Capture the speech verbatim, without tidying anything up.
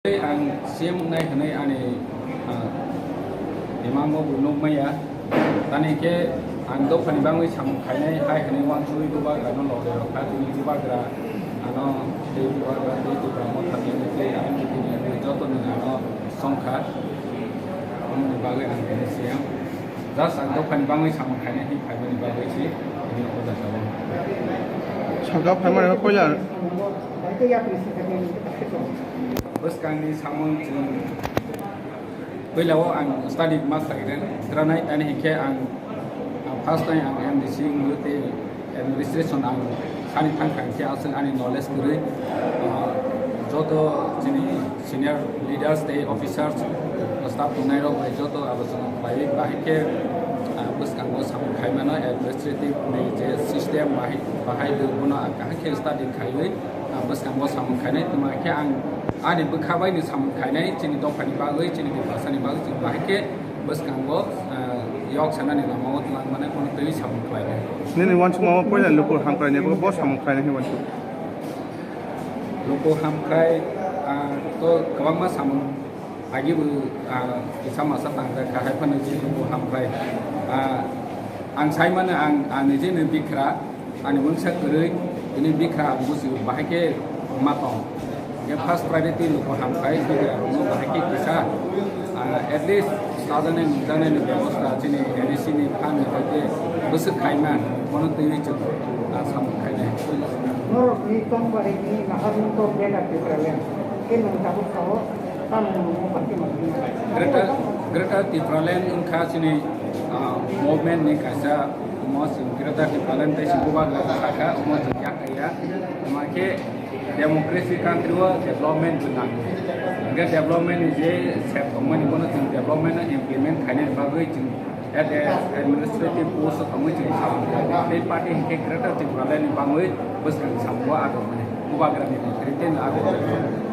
Ang C M wngnai hwnwi ani, ah, imang bo bo nukmaya. Tani khe ang dophani bangwi samung khainai hai hwnwi uansugwi bubagrano lorwi rwkha. Tini bubagra ano tei bubagra tei Tipra Motha ni tei ang tini jotono ano songkha. Aboni bagwi ang tini C M. Just ang dophani bangwi samung khainai hwnwi phaimani bagwi se tini o jagao. Sorkar phaimani koiya. Bwskangni samung chwng puila o ang study ma khlainai, kranai, ani hinkhe ang, ang first time ang M D C wngwi tei administration ang sani thangkha hinkhe aswk ani knowledge kwrwi, ah, joto chini senior leaders tei officers, staff tongnai rok bai joto alochona khlaiwi bahai khe, ah, bwskango samung khaimano administrative ni je system bahai, bahai bono ang kaham khe study khaiwi, ah, bwskango samung khainai. Tuma khe ang ani bwkha bai ni samung khainai, chini dophani bagwi, chini Tiprasani bagwi, chini bahai khe bwskango, ah, yok sanani lama o twlang mane kono twi samung khlainai. Nini uansukma o puila luku hamkrai ni bo samung khlainai hinwi uansuk. Luku hamkrai, ah, to kwbangma samung agi bo, ah, kisa masa tangjak kha, hai phano je luku hamkrai. Ah, ang sai mano ang, ang nijeni bikra, ani mungsa kwrwi, tini bikra ang busi bahai khe ma tong. Hingkhe first priority luku hamkrai, bikra rokno bahai khe kisa, ah, at least chajaknai nukjaknai ni bebosta chini N E C ni phan ni bai khe bwswk khaima, bono twiwi chwng, ah, samung khainai. Norokni tongbarikni naharmung to Greater Tipraland. Khe nwng tabuk sao, tamo nwng bahai khe ma Greater, Greater Tipraland wngkha chini, ah, movement ni kaisa, omo chwng Greater Tipraland tei se bubagra sakha, omo chwng yak ya. Omo khe democracy country o development bo nango. Hingkhe development ni je sep tongmani bono chwng development no implement khainani bagwi chwng as a administrative post o tongwi chwng samung khlainai. Tei party hinkhe Greater Tipraland ni bangwi bwskang samung o atok mani, bubagra ni netrite no atok mani.